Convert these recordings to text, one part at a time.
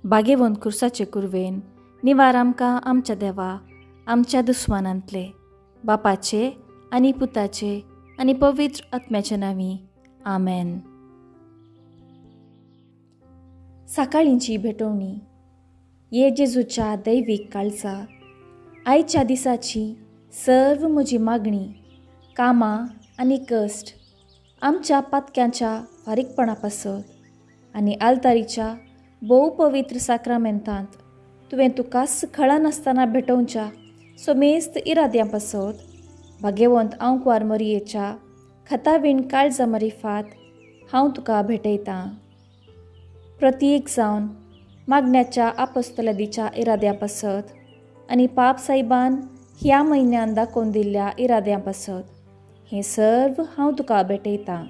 भागेवंत खुर्साचे कुरवेन निवार आमकां आमच्या देवा आमच्या दुस्मानांतले. बापाचे आनी पुताचे आनी पवित्र आत्म्याच्या नांवी, आमेन. सकाळींची भेटवणी. ये जेजूच्या दैवीक काळजा, आयच्या दिसाची सर्व म्हजी मागणी, कामां आनी कश्ट आमच्या पातक्यांच्या फारीकपणा पासत आनी आल्तारीच्या भोव पवित्र साक्रामेंतांत तुवें तुकाच खळनासतना भेटोवच्या समेस्त इराद्यां पासत भागेवंत आंकवार मरियेच्या खतावीण काळजा मरिफात हांव तुका भेटयतां. प्रतीक जावन मागण्याच्या आपस्तलदीच्या इराद्यां पासत आनी पाप सायबान ह्या म्हयन्यान दाखोवन दिल्ल्या इराद्यां पासत हें सर्व हांव तुका भेटयतां.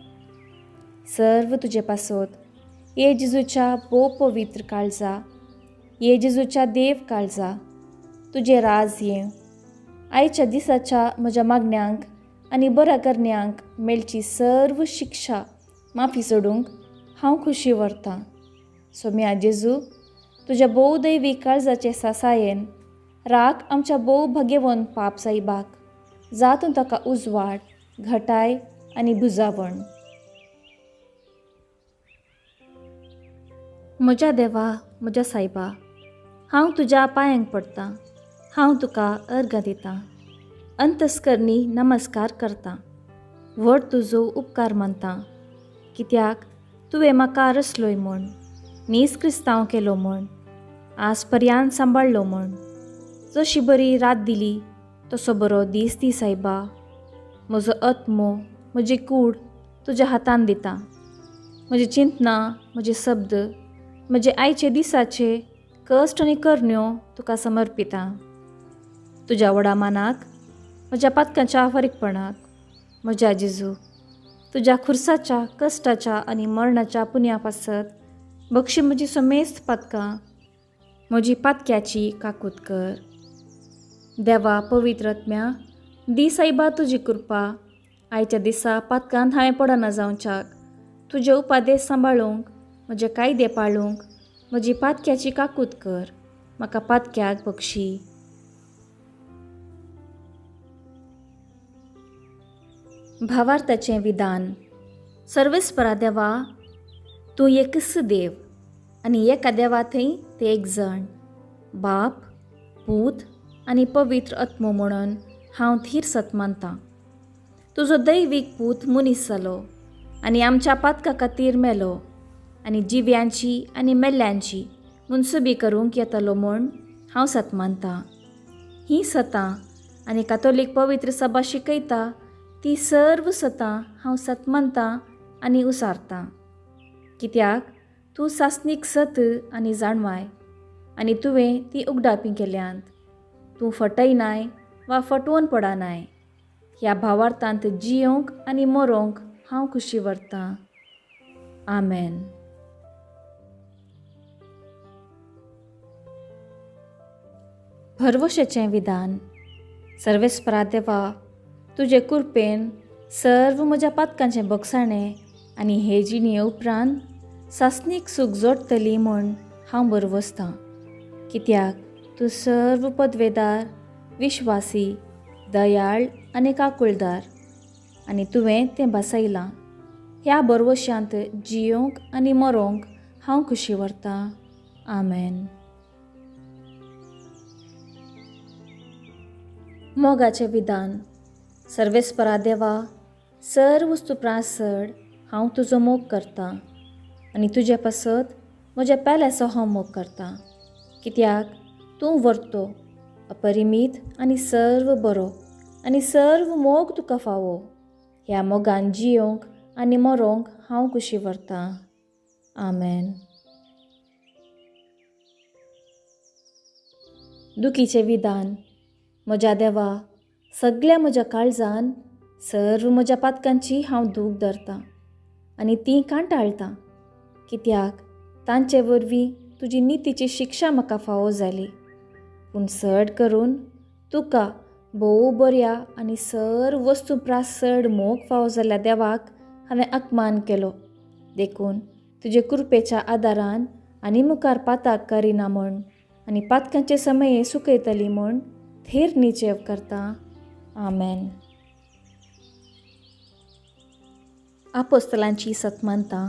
सर्व तुजे पासत ये जेजूच्या भोव पवित्र काळजा, ये जेजूच्या देव काळजा, तुजें राज येवं. आयच्या दिसाच्या म्हज्या मागण्यांक आनी बऱ्या करण्यांक मेळची सर्व शिक्षा माफी सोडूंक हांव खुशी व्हरतां. सोम्या जेजू, तुज्या भोव दैवी काळजाचे सासायेन राख आमच्या भोव भाग्यवंत पाप सायबाक, जातून ताका उजवाड, घटाय आनी भुजावण. म्हज्या देवा, म्हज्या सायबा, हांव तुज्या पांयांक पडटां, हांव तुका अर्घ दितां, अंतस्करणी नमस्कार करतां, व्हड तुजो उपकार मानतां, कित्याक तुवें म्हाका रसलोय म्हूण, नीज क्रिस्तांव केलो म्हूण, आज पर्यान सांबाळ्ळो म्हूण. जशी बरी रात दिली तसो बरो दीस दी सायबा. म्हजो आत्मो, म्हजी कूड तुज्या हातान दिता. म्हजी चिंतनां, म्हजे शब्द, म्हजे आयचे दिसाचे कश्ट आनी करण्यो तुका समर्पिता. तुज्या व्हडा मानाक, म्हज्या पातकांच्या फारीकपणाक, म्हज्या जेजू, तुज्या खुर्साच्या कश्टाच्या आनी मरणाच्या पुण्या पासत बक्षी म्हजी समेस्त पातकां, म्हजी पातक्याची काकूत कर. देवा पवित्र आत्म्या, दी सायबा तुजी कृपा आयच्या दिसा पातकांत हांवें पडना जावच्याक, तुजे उपादेश सांबाळूंक, म्हजे कायदे पाळूंक म्हजी पातक्याची काकूत कर. म्हाका पातक्याक बक्षी. भावार्थाचें विधान. सर्वेस्परा देवा, तूं एकच देव आनी एका देवा थंय ते एक जाण, बाप, पूत आनी पवित्र आत्मो म्हणून हांव थीर सत मानतां. तुजो दैवीक पूत मनीस जालो आनी आमच्या पातका खातीर मेलो आनी जिव्यांची आनी मेल्ल्यांची मुनसुबी करूंक येतलो म्हूण हांव सत मानतां. हीं सतां आनी कातोलीक पवित्र सभा शिकयता ती सर्व सतां हांव सत मानतां आनी उसारतां, कित्याक तूं सासणीक सत आनी जाणवाय आनी तुवें ती उगडापी केल्यांत. तूं फटयनाय वा फटोवन पडनाय. ह्या भावार्थांत जियोंक आनी मरोंक हांव खुशी व्हरतां. आमेन. भरवशाचें विधान. सर्वेस्परा देवा, तुजे कृपेन सर्व म्हज्या पातकांचें बगसाणें आनी हे जिणे उपरांत सासणीक सूख जोडटली म्हूण हांव बरवसतां, कित्याक तूं सर्व पदवेदार, विश्वासी, दयाळ आनी काकुळदार आनी तुवें तें भासयलां. ह्या बरवशांत जियोंक आनी मरोंक हांव खुशी व्हरतां. आमेन. मोगाचें विधान. सर्वेस्परा देवा, सर्व वस्तू प्रास चड हांव तुजो मोग करतां आनी तुजे पासत म्हज्या पेल्याचो हांव मोग करतां, कित्याक तूं व्हरतो, अपरिमीत आनी सर्व बरो आनी सर्व मोग तुका फावो. ह्या मोगान जियोंक आनी मरोंक हांव खुशी व्हरतां. आमेन. दुखीचें विधान. म्हज्या देवा, सगल्या म्हज्या काळजान सर्व म्हज्या पातकांची हांव दूख धरतां आनी तीं कांटाळटां, कित्याक तांचे वरवीं तुजी नितीची शिक्षा म्हाका फावो जाली. पूण चड करून तुका भोव बऱ्या आनी सर्व वस्तू प्रास चड मोग फावो जाल्ल्या देवाक हांवें अपमान केलो. देखून तुजे कृपेच्या आदारान आनी मुखार पाताक करिना म्हूण आनी पातकांचे समये सुकयतली म्हूण थेर निचेव करता. आमेन. आपोस्तलांची सतमंतां.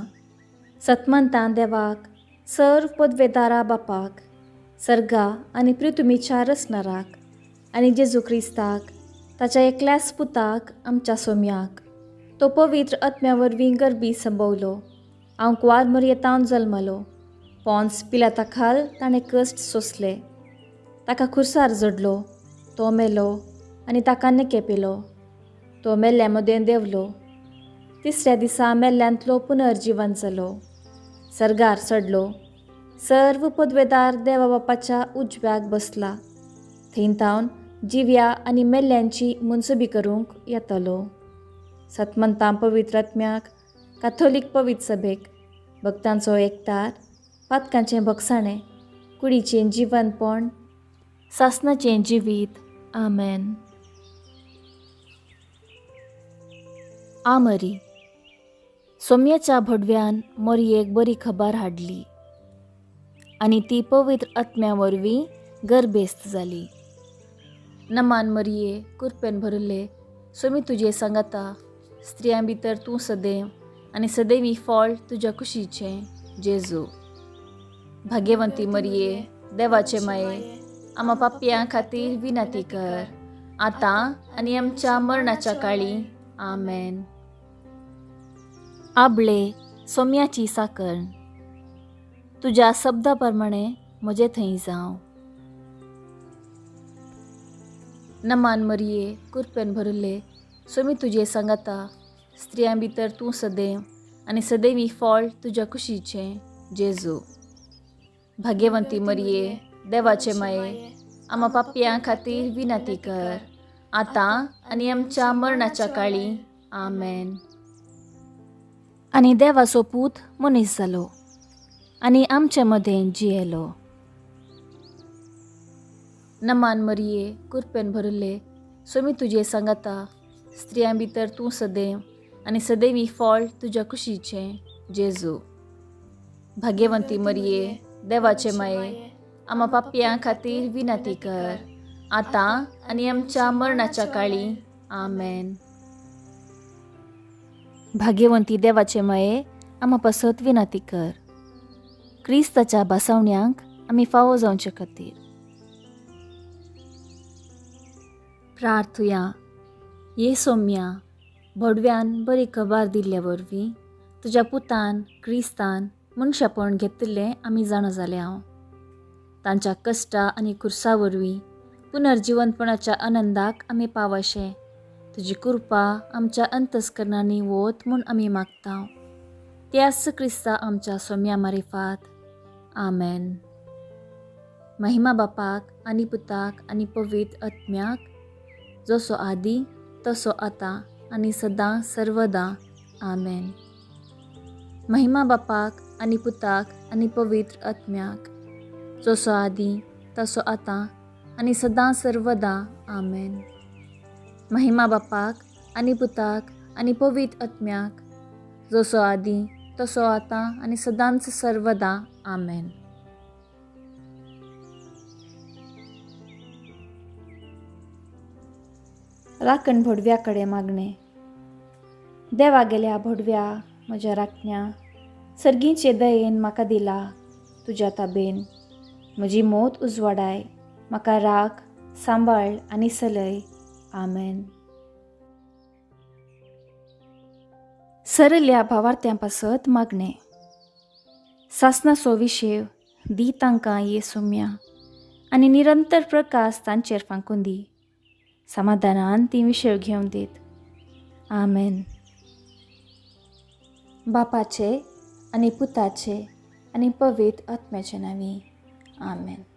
सतमंतां देवाक, सर्व पदवेदारा बापाक, सर्गा आनी पृथ्वीच्या रचणाराक आनी जेजू क्रिस्ताक, ताच्या एकल्याच पुताक आमच्या सोम्याक, तो पवित्र आत्म्या वरवीं गर्भी संभवलो, हांव कुवार मरयेतावन जल्मलो, पोन्स पिलाता खाल ताणें कश्ट सोंसले, ताका खुर्सार जडलो, तो मेलो आनी ताका नेकेपिलो, तो मेल्ल्या मदें देंवलो, तिसऱ्या दिसा मेल्ल्यांतलो पुनर्जिवन जालो, सर्गार चडलो, सर्व पदवेदार देवा बापाच्या उजव्याक बसला, थंय जिव्या आनी मेल्ल्यांची मुनसुबी करूंक येतलो. सतमंतां पवित्र आत्म्याक, काथोलीक पवित्र सभेक, भक्तांचो एकतार, पातकांचें भगसाणें, कुडीचें जिवनपण, सासनाचें जिवीत. आमेन. आमरी. सोम्याच्या भडव्यान मोरयेक बरी खबर हाडली आनी ती पवित्र आत्म्या वरवीं गर्भेस्त जाली. नमान मरये, कुरपेन भरिल्ले, सोमी तुजे सांगाता, स्त्रियां भितर तूं सदैव आनी सदैवी फळ तुज्या कुशीचें, जेजू. भाग्यवंती मरये, देवाचे माये, आमा पापयां खातीर विनंती कर, आतां आनी आमच्या मरणाच्या काळी. आमेन. आबळे सोम्याची साकर, तुज्या शब्दा प्रमाणे म्हजे थंय जावं. नमान मरये, कुरपेन भरिल्ले, सोमी तुजे सांगाता, स्त्रियां भितर तूं सदैव आनी सदैवी फळ तुज्या कुशीचें, जेजू. भाग्यवंती मरये, देवाचे माये, आमा पापयां खातीर विनंती कर, आतां आनी आमच्या मरणाच्या काळी. आमेन. आनी देवाचो पूत मनीस जालो आनी आमचे मदें जियेलो. नमान मरये, कुरपेन भरिल्ले, सोमी तुजे सांगाता, स्त्रियां भितर तूं सदैव आनी सदैवी फळ तुज्या कुशीचें, जेजू. भाग्यवंती मरये, देवाचे माये, आमा पापयां खातीर विनंती कर, आतां आनी आमच्या मरणाच्या काळी. आमेन. भाग्यवंती देवाचे माये, आमा पासत विनंती कर, क्रिस्ताच्या भासावण्यांक आमी फावो जावचे खातीर. प्रार्थुया. ये सोम्या, भडव्यान बरी खबर दिल्ल्या वरवीं तुज्या पुतान क्रिस्तान मनशापण घेतिल्लें आमी जाणा जाले हांव. तांच्या कश्टा आनी खुर्सा वरवीं पुनर्जिवनपणाच्या आनंदाक आमी पावशे तुजी कृपा आमच्या अंतस्करणांनी वत म्हूण आमी मागता. त्याच क्रिस्ता आमच्या सोम्या मारिफात. आमेन. महिमा बापाक आनी पुताक आनी पवित्र आत्म्याक, जसो आदी तसो आतां आनी सदां सर्वदां. आमेन. महिमा बापाक आनी पुताक आनी पवित्र आत्म्याक, जसो आदी तसो आतां आनी सदां सर्वदां. आमेन. महिमा बापाक आनी पुताक आनी पवित्र आत्म्याक, जसो आदी तसो आतां आनी सदांच सर्वदां. आमेन. राखण भोडव्या कडेन मागणें. देवा गेल्या भोडव्या म्हज्या राखण्या, सर्गीचे दयेन म्हाका दिला तुज्या ताबेन, म्हजी मोत उजवाडाय, म्हाका राख सांबाळ आनी सलय. आमेन. सरल्या भावार्त्यां पासत मागणें. सासनाचो विशेव दी तांकां ये सोम्या आनी निरंतर प्रकाश तांचेर फांकून दी, समाधानान ती विशेव घेवन दीत. आमेन. बापाचे आनी पुताचे आनी पवित्र आत्म्याचे नांवी. आमेन.